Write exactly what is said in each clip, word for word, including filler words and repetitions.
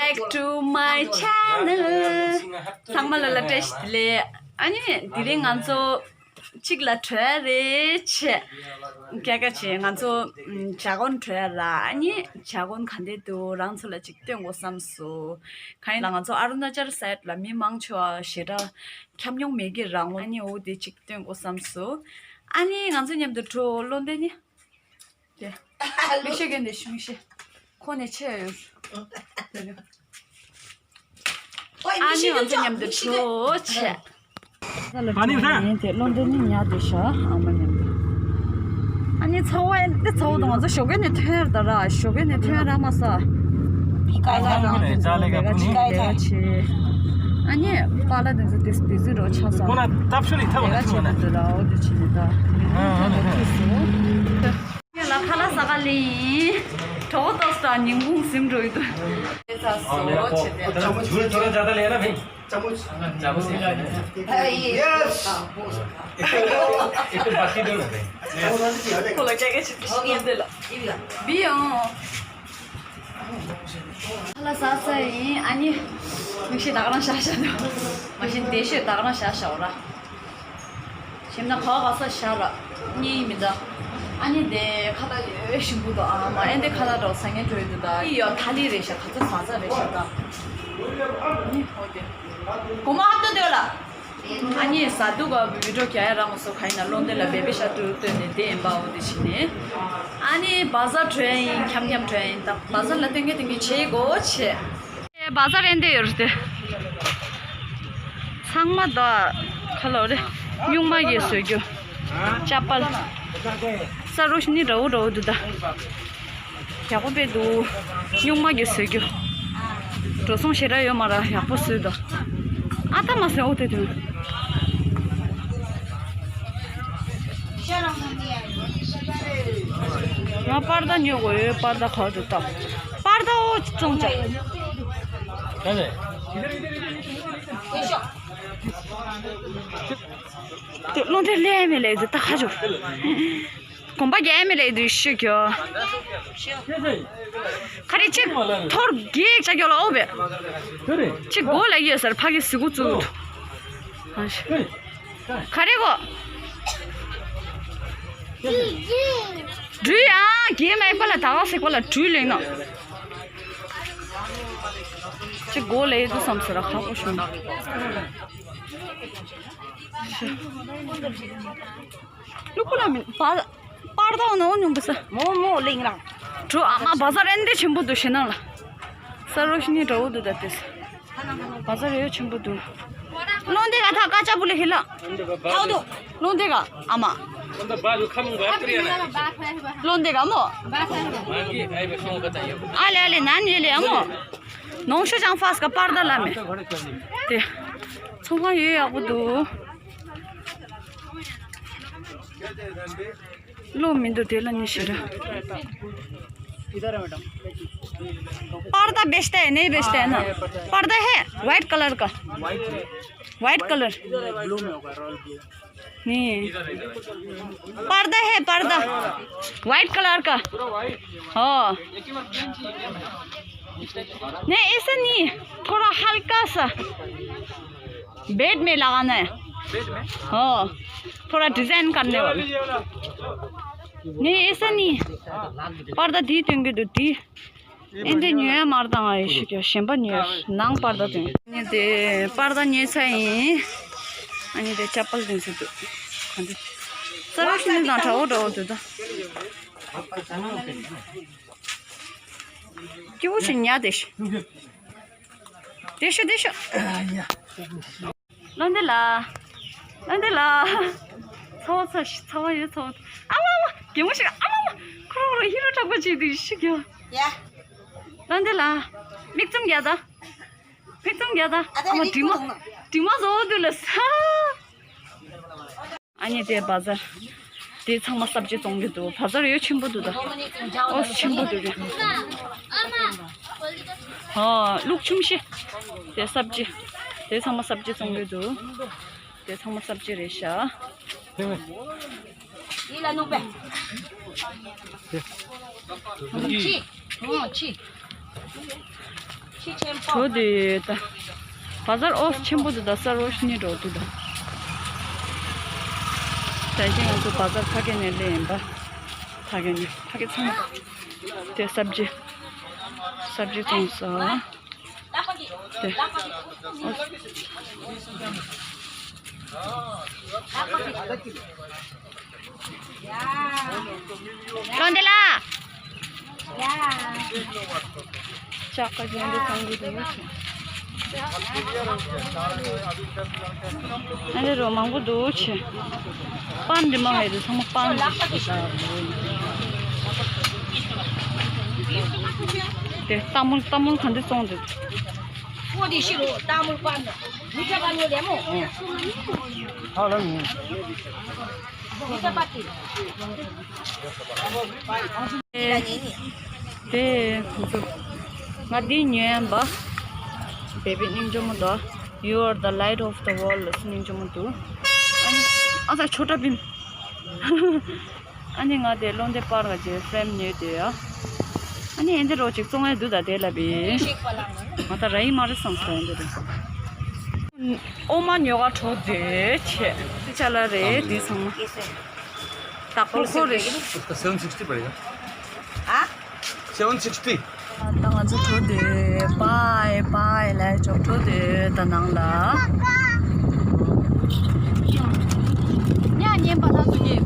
Back to my channel. ཚང་མ་ལ་ལ་བཀྲ་ཤིས་བདེ་ལེགས། ཨ་ནི་དེ་རིང་ང་ཚོ་གཅིག་ལ་བྲོས་རེད་ཆེ། སྐད་ཀ་ཆེ། ང་ཚོ་ཇ་གོན་བྲོས་ར། ཨ་ནི་ཇ་གོན་ག་འདྲ་འདུག་རང་ཚོ་ལ་གཅིག་སྟོན་དགོས་བསམ་སོང་། གང་ཡིན་ལ་ང་ཚོ་ཨ་རུ་ན་ཅལ་སའིད་ལ་མི་མང་ཆེ་བ་ཞེ་དྲག་འཁྱམ་མྱོང་མེད་ཀྱི་རང་དབང་། ཨ་ནི་འོ་དེ་གཅིག་སྟོན་དགོས་བསམ་སོང་། ཨ་ནི་ང་ཚོ་མཉམ་དུ་འགྲོ། བློ་འདས་ནི། དེ། མིག་ཤེལ་གྱོན་དེ་ཤི་མིག་ཤེལ། ཁོ་ནས་ཆེ་ཡོད། ཨ་ནི་ང་ཚོ་མཉམ་དུ་འགྲོ་ཆེ། ཨ་ནི་ད། ཡིན་ཏེ་བློ་འདི་ནི་ཉལ་དེ་ཤ་ཨ་མ་མཉམ་དུ། ཨ་ནི་ཚ་བ་འདི་ཚ་བ་དང་ང་ཚོ་ཞོགས་ཀས་ནས་ཐོན་ཡར་ད་ར། ཞོགས་ཀས་ནས་ཐོན་ཡར་མ་ས། ཨ་ནི་པཱ་ལགས་དེ་ཚོ་དེ་ཚོ་རོ་ཆ་ས། ཁོ་ན་ཏབ་ཤུ་ལི་ཐབ་ལ་ཐུག་ན། ཨ་ནི་ད། ཁ་ལག་ཟ་ག་ལེན། གྲོགས་ཏོག་ཏོག་ཉིན་གུང་ཟིན་འགྲོ་ཡི་འདུག་ཁོ་ལ་སྐད་ཆ་ཞིག་བཤད་ཡོང་དེ་ལ། བི་ཡོང་། ཁ་ལག་ཟ་ས་ཡིན། ཨ་ནི་མིག་ཤེལ་ད་ག་རང་བཞག་བཞག་འདུག་མ་གཞི་བདེ་ཤོས་ད་ག་རང་བཞག་བཞག་འོ་ར། ཞིམ་ན་ག་བ་ག་ས་ཤ་ར་གཉིས་མི་འདྲ། ཨ་ནི་དེ་ཁ་ལག་ཡོད་ཞིམ་པོ་འདུག་ཨ་མ་ཨེ་འདི་ཁ་ལག་འགྲོ་ས་ངན་འགྲོ་ཡི་འདུག་ད་ཡི་ཡོ་ཐ་ལི་རེད་ཤག་ག་ཚོད་ཟ་ས་རེད་ཤག་ད། ཨ་ནི་ཧོ་དེ་གོ་མ་ཧ་ཏོ་དེ་ལ། ཨ་ནི་ཟ་འདུག་ག་བི་ཌིའོ་རྒྱག་ཡ་ར་མ་སོ་ག་ཡིན་ན་བློ་འདི་ལ་བེ་བེ་ཤ་ཏུ་བཏོན་ནས་དེ་ཡིན་པའོ་དེ་བྱས་ནས། ཨ་ནི་བ་ཟ་བྲོས་ཡིན། འཁྱམ་འཁྱམ་བྲོས་ཡིན། ད་བ་ཟ་ལ་ཏན་གེ་ཏན་གེ་བྱེད་དགོས་བྱེད། བ་ཟ་རན་དེ་ཡོད་རེད་དེ། ཚང་མ་ད་ཁ་ལོ་རེ་སྨྱུག་མ་གི་བཟོས་རྒྱུ། ཅ་པལ། ས་རོ་ཤི་ནི་འདྲ་བོ་འདྲ་བོ་འདུག་ད། ཡག་པོ་དཔེ་འདུག་སྨྱུག་མ་གི་བཟོས་རྒྱུ། འགྲོ་སོང་ཞེ་དྲག་ཡོད་མ་ར་ཡག་པོ་བཟོས་ད། ཨ་ད་མ་ཟེར་འོ་དེ་དུས། ང་པར་ད་ཉོ་དགོས་ཡོད། པར་ད་ག་བར་དུ་བཏང་། པར་ད་འོ་བཙོང་བྱ། ག་རེ། དེ་བློ་འདྲེ་ལས་མེད་ལས་དེ་ད་ཁ་ཆུ། གོམ་པ་རྒྱག་མེད་ལས་དེ་ཤི་གྱོ། ཁ་རེ་ཅིག་ཐོར་གེགས་བྱ་གྱོ་ལ་ཨོ་བེ། ཅིག་གོ་ལ་ཡོད་སར་ཕ་གི་སི་གུ་ཙུ། ག་རེ་གོ། འགྲུལ་ཡ་གེ་མ་ཡི་པ་ལ་ད་ག་སེ་པ་ལ་འགྲུལ་ལེ་ན། ཅིག་གོ་ལེ་དུ་བསམ་སེ་ར་ཁ་པོ་ཤུ་ན། ལུ་ཀུ་ལ་མིན་པར་པར་ད་འོ་ན་འོ་ཉུང་གི་ས། མོ་མོ་ལིང་རང་། གྲོ་ཨ་མ་བ་ཟ་རན་དེ་ཆེན་པོ་འདུག་ཤེ་ན་ལ། ས་རོ་ཤི་ནི་འདྲ་བོ་འདུག་ད་དེ་ས། བ་ཟ་རེ་ཡོད་ཆེན་པོ་འདུག་བློ་འདི་ག་ཐག་ཀ་ཅ་བུ་ལེ་ཧི་ལ། ཐག་འདུག་བློ་འདི་ག་ཨ་མ། བློ་འདི་ག་མོ། ཨ་ལེ་ཨ་ལེ་ན་ནི་ལེ་ཨ་མོ། ནོང་ཤུ་ཅང་ཧྥ་སི་ཀ་པར་ད་ལ་མེ། དེ། ཚོང་ཁང་ཡོད་ཡག་པོ་འདུག་བློ་མི་འདུག་དེ་ལ་ནི་ཞེ་དྲག་པར་ད་བེ་སྟེ་ནེ་བེ་སྟེ་ན། པར་ད་ཧེ་ཝའིཊ་ཀ་ལར་ཀ་ཝའིཊ་ཀ་ལར། ནི། པར་ད་ཧེ་པར་ད། ཝའིཊ་ཀ་ལར་ཀ་ཧོ། ནེ་ཨེ་ས་ནི། ཐོ་ར་ཧལ་ཀ་ས། बेड में लगाना है। बेड में? हाँ, थोड़ा डिजाइन करने वाला। नहीं, ऐसा नहीं। पर्दा दी तुंगे दो दी। ཨེ་འདི་ཉོ་ཡ་མར་དང་ཨ་ཡེ་ཤི་ཀྱོ་གཞན་པ་ཉོ་ཡ་ནང་པར་ད་དུང་། ཨ་ནི་དེ་པར་ད་ཉོས་ཚར་ཡིན། ཨ་ནི་དེ་ཅ་པལ་དེ་ཚོ་འདུག་ཨ་འདི་ས་ར་ཤི་ནི་དང་འདྲ་བོ་འདྲ་བོ་འདུག་ད། སྐྱིད་པོ་ཞིག་ཉལ་བསྡད་ཤག་བསྡད་ཤག་བསྡད་ཤག་བློ་འདི་ལ། བློ་འདི་ལ། ཚ་བ་ཚ་ཞིག་ཚ་བ་ཡོད་ཚ་བ། ཨ་མ་མ། གད་མོ་ཞིག་ཨ་མ་མ། ཁོ་རང་རང་ཧི་རོ་གྲགས་པ་ཅིག་འདུག་ཤི་གྱོ། ཡ། བློ་འདི་ལ། མིག་བཙུམ་རྒྱག་ད། མིག་བཙུམ་རྒྱག་ད། ཨ་མ་དྲི་མ། དྲི་མ་བཟོ་འདུག་ལ་ས། ཨ་ནི་དེ་བ་ཛར། དེ་ཚང་མ་སབ་ཇི་བཙོང་གི་འདུག་བ་ཛར་ཡོད་ཆེན་པོ་འདུག་ད། ཨོ་ཆེན་པོ་འདུག་གི་ཨོ་ལུག་ཆུང་ཤེ། དེ་སབ་ཇི། དེ་ཚང་མ་སབ་ཇི་བཙོང་གི་འདུག་དེ་ཚང་མ་སབ་ཇི་རེད་ཤག་ཡིན་ལ་ནུག་པས། ཕྱི། ཕྱི། ཕྱི། འགྲོ་དུས་ད། བ་ཟར་ཨོ་ཆེན་པོ་འདུག་ད་སར་ཝ་ཤི་ནི་འགྲོ་དུས་ད། ད་གིན་ང་ཚོ་བ་ཟར་ཕ་གི་ནས་སླེབས་ཡིན་པ། ཕ་གི་ནས་ཕ་གི་ཚང་མ། དེ་སབ་ཇི། སབ་ཇི་བཙོང་སོང་། དེ། ཨོ། བློ་འདི་ལ། ལྕགས་ཀ་ཅན་འདི་ཚང་གི་འདུག་ཆེ། ཨ་ནི་རོ་མང་པོ་འདུག་ཆེ། པན་འདི་མང་བས་འདི་ཚང་མ་པན་འདི་ཞིག་ད། དེ་ཏ་མུལ་ཏ་མུལ་ག་འདི་བཙོང་འདུག་དེ་ཁོ་ཚོ་ང་འདི་ཉོས་ཡིན་པ། བེ་བི་སྙིང་རྗེ་མོ་འདུག You are the light of the world ལ་སྙིང་རྗེ་མོ་འདུག་ཨ་ནི་ཨ་ཙ་ཆོ་ཏྲ་བིམ། ཨ་ནི་ང་དེ་བློ་འདས་པར་ག་ཅེ་ཧྥེམ་ཉོས་དེ་ཡ། ཨ་ནི་ཨེ་འདི་རོ་ཅིག་བཙོང་ཡ་འདུག་ད་དེ་ལ་བི། ང་ད་ར་ཡི་མ་རེད་བསམ་སོང་ཨེ་འདི་རོ། ཨོ་མ་ཉོ་ག་འགྲོ་དེ་ཆེ། ཅ་ལ་རེད་དེ་ཚང་མ། ད་ཁོ་ཁོ་རེད། उसका सेवन सिक्सटी पड़ेगा। हाँ? Seven sixty. ད་ང་ཚོ་འགྲོ་དེ་པའི་པའི་ལས་ཅོག་འགྲོ་དེ་ད་ནང་ལ། ཉ་ཉན་པ་ད་ཚོ་ཉན།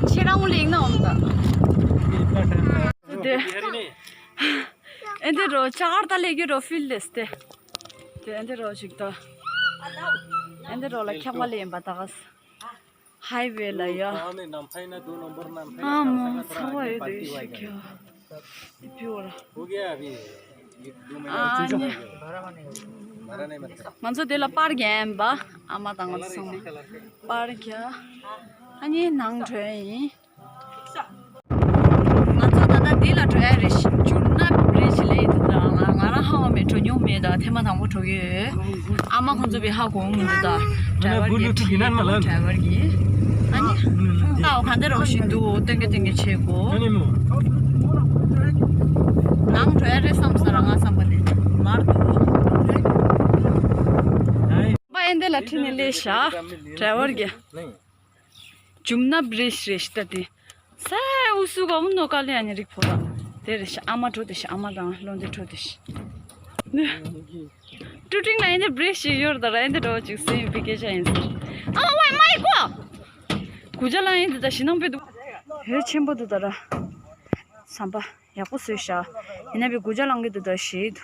ཁྱེད་རང་ལེགས་ན་འོང་ད། དེ། ཨེ་འདི་རོ་ཅ་གར་ད་ལེགས་རོ་ཕིལ་ལེས་དེ། དེ་ཨེ་འདི་རོ་ཞིག་ད། ཨེ་འདི་རོ་ལ་འཁྱག་པ་ལེན་པ་ད་ག་ས། हाईवे ला या। पाँव में नम्फाई ना, दो नंबर नम्फाई ना, हाँ, कर मम सकना, थोड़ा सवा आगे ये पार्टी देश हुआ क्या? क्या? प्योर। हो गया अभी, एक दो महीना। हाँ, हो गया। भरा नहीं मतलब। ང་ཚོ་དེ་ལ་པར་རྒྱག་པ། ཨ་མ་དང་ང་ཚོ་ཚང་མ་པར་རྒྱག་ཨ་ནི་ནང་འགྲོ་ཡིན། ང་ཚོ་ད་ལྟ་འདི་ལ་འགྲོ་ཡ་རེད། ཇུམ་ན་བྷི་རིཇ་ལབ་ཡ་འདུག་ད་ང་ང་རང་ཧ་གོ་མེད། འགྲོ་མྱོང་མེད། ད་ཐེངས་མ་དང་པོ་འགྲོ་གི་ཡོད། ཨ་མ་ཁོང་ཚོ་བི་ཧ་གོ་མི་འདུག་ད་ཌ་རའི་ཝར་གྱིས། ཌ་རའི་ཝར་གྱིས། ཨ་ནི་ད་འོ་ག་འདྲ་རོགས་ཤིག་འདུག་སྟོན་གི་སྟོན་གི་བྱེད་དགོས། ནང་འགྲོ་ཡ་རེད་བསམ་ས་ར་ང་བསམ་པ་ནས་མར་འདུག་པ་ཨེ་འདི་ལ་ཁྲིད་ནས་སླེབས་ཤག་ཌ་རའི་ཝར་གྱིས། ཇུམ་ན་བྷི་རིཇ་རེད་ཤག་ད་དེ། ས་ཨུ་སུ་ག་ཨུ་ནོ་ཀ་ལེ་ཨ་ནི་རིག་ཕོ་ར། དེ་རེད་ཤག་ཨ་མ་འགྲོ་དེ་ཤག་ཨ་མ་དང་བློ་འདི་འགྲོ་དེ་ཤག་ཀྲུ་ཀྲིང་ལ་ཨེ་འདི་བྷི་རིཇ་ཞིག་ཡོད་རེད་ད་ར། ཨེ་འདི་འགྲོ་ཅིག་སེམས་པའི་སྐད་ཆ་ཡིན་ཟེར། ཨ་མ་ཝའི་མའི་གོ། གུ་ཇ་ལང་ཨེ་འདི་ད་ཞི་ནང་པའི་འདུག་ཧེ་ཆེན་པོ་འདུག་ད་ར། ཟམ་པ་ཡག་པོ་བཟོས་ཤག་ཡིན་ན་བི་གུ་ཇ་ལང་གི་འདུག་ད་ཞེས་འདུག་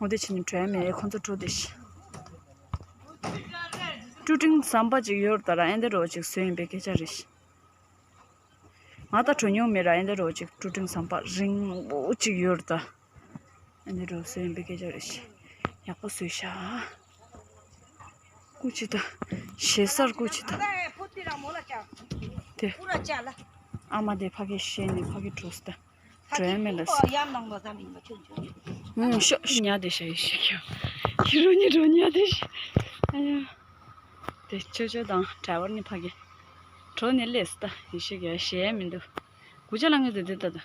འོ་དེ་ཕྱིན་ནས་བྲོས་མེད་ཁོང་ཚོ་འགྲོ་དེ་ཤག་ཀྲུ་ཀྲིང་ཟམ་པ་ཅིག་ཡོད་རེད་ད་ར། ཨེ་འདི་རོ་ཅིག་བཟོས་ཡིན་པའི་སྐད་ཆ་རེད་ཤག་ང་ད་འགྲོ་མྱོང་མེད་ར། ཨེ་འདི་རོ་ཅིག་ཀྲུ་ཀྲིང་ཟམ་པ་རིང་པོ་ཅིག་ཡོད་རེད་ད། ཨེ་འདི་རོ་བཟོས་ཡིན་པའི་སྐད་ཆ་རེད་ཤག་ཡག་པོ་བཟོས་ཤག་སྐུ་མཁྱེན་ད། ཞེ་སར་སྐུ་མཁྱེན་ད། དེ། ཨ་མ་དེ་ཕ་གི་བཤད་ནས་ཕ་གི་འགྲོ་སི་ད། བྲོས་མེད་ལ་སི། ངུ་ཤོག་ཉ་དེ་ཤ་ཡི་ཤི་ཁྱོ། ཁྱི་རོ་ཉི་རོ་ཉ་དེ་ཤི། ཨ་ཡ། དེ་ཅོ་ཅོ་དང་ཌ་རའི་ཝར་ནི་ཕ་གི། བྲོས་ནས་སླེབས་སི་ད་ཡི་ཤི་ཁྱོ་ཞེ་མི་འདུག་གུ་ཅ་ལང་གི་དེ་དེ་ད་ད།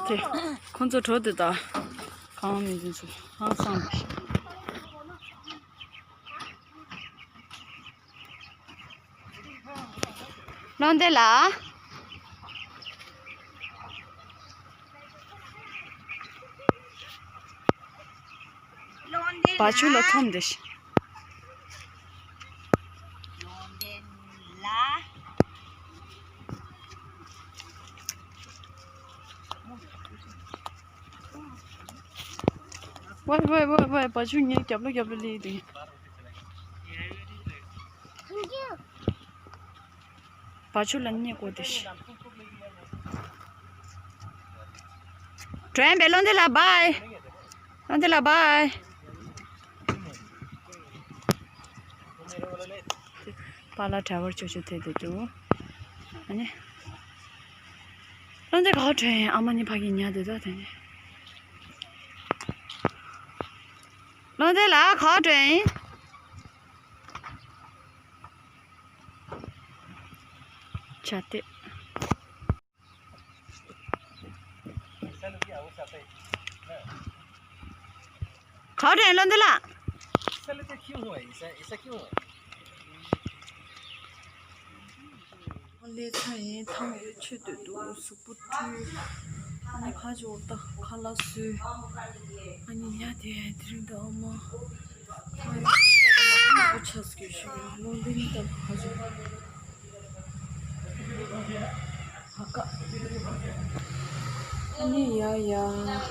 དེ། ཁོང་ཚོ་འགྲོ་དེ་ད། གང་མི་འཛིན་ཚུལ་ཧང་སང་དེ། བློ་འདས་ལ། བ་ཕྱུགས་ལ་འཐོམ་དེ་ཤི། ཝའི་ཝའི་ཝའི་ཝའི། བ་ཕྱུགས་ངའི་རྒྱབ་ལོགས་རྒྱབ་ལོགས་སླེབས་འདུག་བ་ཕྱུགས་ལ་སྙད་དགོས་དེ་ཤི། བྲོས་པའི་བློ་འདི་ལ་བའི། བློ་འདི་ལ་བའི། པཱ་ལགས་ཌ་རའི་ཝར་ཅོ་ཅོ་དེ་དེ་འདུག་ཨ་ནི། བློ་འདི་ག་བྲོས་ཡིན། ཨ་མ་ནི་ཕ་གི་ཉལ་དེ་འདུག་དེ་ནི། བློ་འདི་ལ་ག་བྲོས་ཡིན། བྱ་དེ། ག་རེ་ལོ་འདི་ལ། ས་ལ་དེ་ཁྱིམ་ཧོ་ཡིན་ས་ཡིན་ས་ཁྱིམ་ཧོ། ལས་ཚ་ཡིན་ཐང་ཡོད་ཆོད་དོད་འདུག་གཟུགས་པོ་བཀྲུས། ཨ་ནི་ཁ་ཅོག་ད་ཁ་ལག་བཟོས། ཨ་ནི་ཉལ་དེ་དེ་རིང་ད་ཨ་མ་ཐང་ཡོད་ཆོད་དོད་འདུག་ཆགས་སྐྱོ་ཤོས་ལོ་འདི་ནི་ད་ཁ་ཅོག་ཧ་ཀ། ཨ་ནི་ཡ་ཡ། ངས་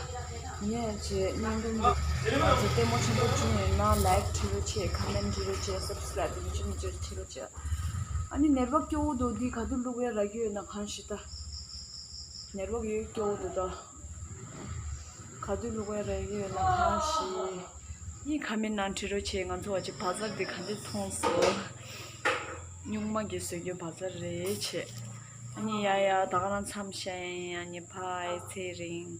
བྱས་སྙིང་འདོན་འདུག་ང་ཚོ་ལྟད་མོ་ཆེན་པོ་བྱུང་ཡོད་ན་ལའིག་བྲིས་རོགས་བྱེད། ཁ་མེན་བྲིས་རོགས་བྱེད། སབ་སི་ཀ་རབ་དེ་ཚོ་ཅི་མི་ཅི་བྲིས་རོགས་བྱེད། ཨ་ནི་ནེར་བག་སྐྱོ་བོ་འདུག་འདི་ག་དུས་བླུག་ཡ་རག་གི་ཡོད་ན་གང་ཤེས་ད། ནེར་བག་ཡོད་སྐྱོ་བོ་འདུག་ད། ག་དུས་བླུག་ཡ་རག་གི་ཡོད་ན་གང་ཤེས། ཡིན་ཁ་མེན་ནང་བྲིས་རོགས་བྱེད། ང་ཚོ་བ་ཅི་བ་ཛར་འདི་ག་འདི་མཐོང་སོང་། སྨྱུག་མ་གི་བཟོས་རྒྱུ་བ་ཛར་རེད་བྱེད། ཨ་ནི་ཡ་ཡ་ད་ག་རང་མཚམས་བཞག་ཡིན། ཨ་ནི་བྷའི་ཚེ་རིང་།